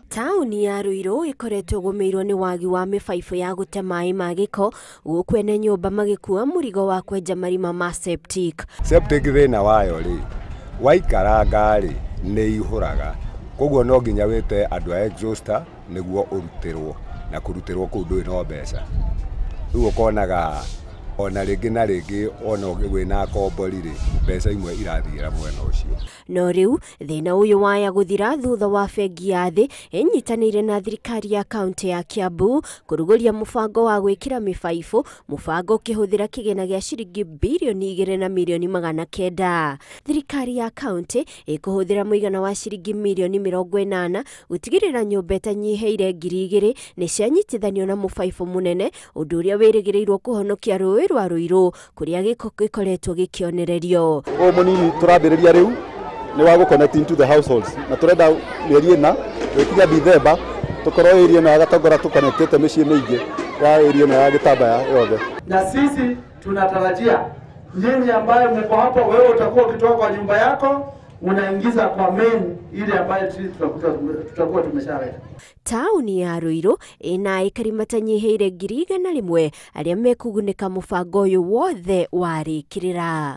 Taũni ya Ruiru ĩkoretwo ĩgũmĩirwo nĩ wagi wa mĩbaibũ ya gũte maĩ ma gĩko gũkũ ene nyũmba magĩkua mũrigo wa kwenja marima ma septic. Septic thĩna wayo rĩ, waikaranga rĩ, nĩ ihũraga, koguo no nginya wĩte andũ a exhauster nĩguo ũrutĩrwo, na kũrutĩrwo kũu ndũrĩ no mbeca. Rĩu ũkonaga ona rĩngĩ na rĩngĩ ona wĩna akombori rĩ, mbeca imwe irathiĩra mwena ũcio. No rĩu thĩna ũyũ waya gũthira thutha wa bengi ya thĩ ĩnyitanĩire na thirikari ya kaunti ya Kiambu kũrugũria mũbango wa gwĩkĩra mĩbaibũ, mũbango ũkĩhũthĩra kĩgĩna gĩa ciringi birioni 2 na mirioni 900. Thirikari ya kaunti ĩkũhũthĩra mũigana wa ciringi mirioni 80 gũtigĩrĩra nyũmba ĩtanyihĩire 2000 nĩ cianyitithanio na mũbaibũ mũnene, ũndũ ũrĩa wĩrĩgĩrĩirwo kũhonokia rũĩ rwa Ruiru kũrĩa gĩko gĩkoretwo gĩkĩonererio. Ũyũ mũnini tũrambĩrĩria rĩu nĩ wa gũ connect into the households, na tũrenda mĩeri 4 gwĩkinya Dithemba tũkorwo area ĩno ya Gatongora tũconnectĩte mĩciĩ mĩingĩ ya area ĩno ya Gĩtambaya yothe. Na sisi tunatarajia nyinyi ambaye mko hapo, wewe utakuwa ukitoka kwa nyumba yako unaingiza kwa main ile ambayo sisi tutakuwa tumeshaweka. Taũni ya Ruiru ĩna aikari matanyihĩire 100,000 arĩa mekũgunĩka mũbango ũyũ wothe warĩkĩrĩra.